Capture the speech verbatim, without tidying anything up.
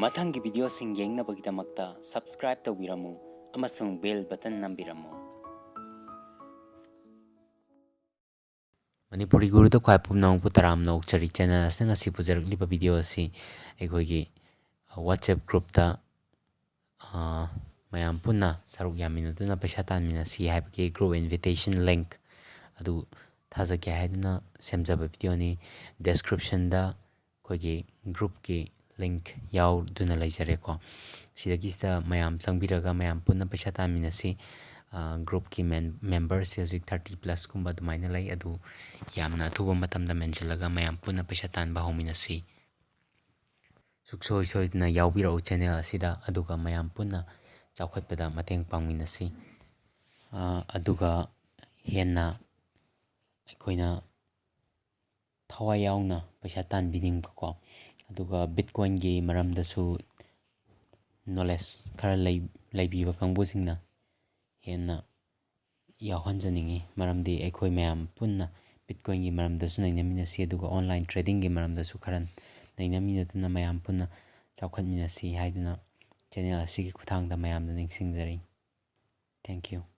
ꯃꯊꯪꯒꯤ ꯚꯤꯗꯤꯑꯣꯁꯤꯡ ꯌꯦꯡꯅꯕꯒꯤꯗꯃꯛꯇ subscribe ꯇꯧꯕꯤꯔꯝꯃꯨ ꯑꯃꯁꯨꯡ bell button ꯅꯝꯕꯤꯔꯝꯃꯨ꯫ Manipuri ꯒꯨꯔꯨꯗ ꯈ꯭ꯋꯥꯏ ꯄꯨꯝꯅꯃꯛꯄꯨ ꯇꯔꯥꯝꯅ ꯑꯣꯛꯆꯔꯤ꯫ Channel ꯑꯁꯤꯅ ꯉꯁꯤ ꯄꯨꯖꯔꯛꯂꯤꯕ ꯚꯤꯗꯤꯑꯣ ꯑꯁꯤ ꯑꯩꯈꯣꯏꯒꯤ WhatsApp groupꯇ, ꯑ, ꯃꯌꯥꯝ ꯄꯨꯟꯅ ꯁꯔꯨꯛ ꯌꯥꯃꯤꯟꯅꯗꯨꯅ ꯄꯩꯁꯥ ꯇꯥꯟꯃꯤꯟꯅꯁꯤ ꯍꯥꯏꯕꯒꯤ group invitation link ꯑꯗꯨ ꯊꯥꯖꯒꯦ ꯍꯥꯏꯗꯨꯅ ꯁꯦꯝꯖꯕ ꯚꯤꯗꯤꯑꯣꯅꯤ꯫ Descriptionꯗ ꯑꯩꯈꯣꯏꯒꯤ groupꯀꯤ link ꯌꯥꯎꯗꯨꯅ ꯂꯩꯖꯔꯦꯀꯣ꯫ ꯁꯤꯗꯒꯤꯁꯤꯗ ꯃꯌꯥꯝ ꯆꯪꯕꯤꯔꯒ ꯃꯌꯥꯝ ꯄꯨꯟꯅ ꯄꯩꯁꯥ ꯇꯥꯟꯃꯤꯟꯅꯁꯤ꯫ ꯑ, groupꯀꯤ ꯃꯦꯝ-, memberꯁꯦ ꯍꯧꯖꯤꯛ thirty plus ꯀꯨꯝꯕ ꯑꯗꯨꯃꯥꯏꯅ ꯂꯩ꯫ ꯑꯗꯨ ꯌꯥꯝꯅ ꯑꯊꯨꯕ ꯃꯇꯝꯗ ꯃꯦꯟꯁꯤꯜꯂꯒ ꯃꯌꯥꯝ ꯄꯨꯟꯅ ꯄꯩꯁꯥ ꯇꯥꯟꯕ ꯍꯧꯃꯤꯟꯅꯁꯤ꯫ ꯁꯨꯛꯁꯣꯏ ꯁꯣꯏꯗꯅ ꯌꯥꯎꯕꯤꯔꯛꯎ channel ꯑꯁꯤꯗ, ꯑꯗꯨꯒ ꯃꯌꯥꯝ ꯄꯨꯟꯅ ꯆꯥꯎꯈꯠꯄꯗ ꯃꯇꯦꯡ ꯄꯥꯡꯃꯤꯟꯅꯁꯤ꯫ ꯑ, ꯑꯗꯨꯒ ꯍꯦꯟꯅ ꯑꯩꯈꯣꯏꯅ ꯊꯋꯥꯏ ꯌꯥꯎꯅ ꯄꯩꯁꯥ ꯇꯥꯟꯕꯤꯅꯤꯡꯕꯀꯣ, ꯑꯗꯨꯒ Bitcoinꯒꯤ ꯃꯔꯝꯗꯁꯨ knowledge ꯈꯔ ꯂꯩ-, ꯂꯩꯕꯤꯕ ꯀꯥꯡꯕꯨꯁꯤꯡꯅ ꯍꯦꯟꯅ ꯌꯥꯎꯍꯟꯖꯅꯤꯡꯉꯤ꯫ ꯃꯔꯝꯗꯤ ꯑꯩꯈꯣꯏ ꯃꯌꯥꯝ ꯄꯨꯟꯅ Bitcoinꯒꯤ ꯃꯔꯝꯗꯁꯨ ꯅꯩꯅꯃꯤꯟꯅꯁꯤ, ꯑꯗꯨꯒ online tradingꯒꯤ ꯃꯔꯝꯗꯁꯨ ꯈꯔ ꯅꯩꯅꯃꯤꯟꯅꯗꯨꯅ ꯃꯌꯥꯝ ꯄꯨꯟꯅ ꯆꯥꯎꯈꯠꯃꯤꯟꯅꯁꯤ ꯍꯥꯏꯗꯨꯅ channel ꯑꯁꯤꯒꯤ ꯈꯨꯠꯊꯥꯡꯗ ꯃꯌꯥꯝꯗ ꯅꯤꯡꯁꯤꯡꯖꯔꯤ꯫ Thank you꯫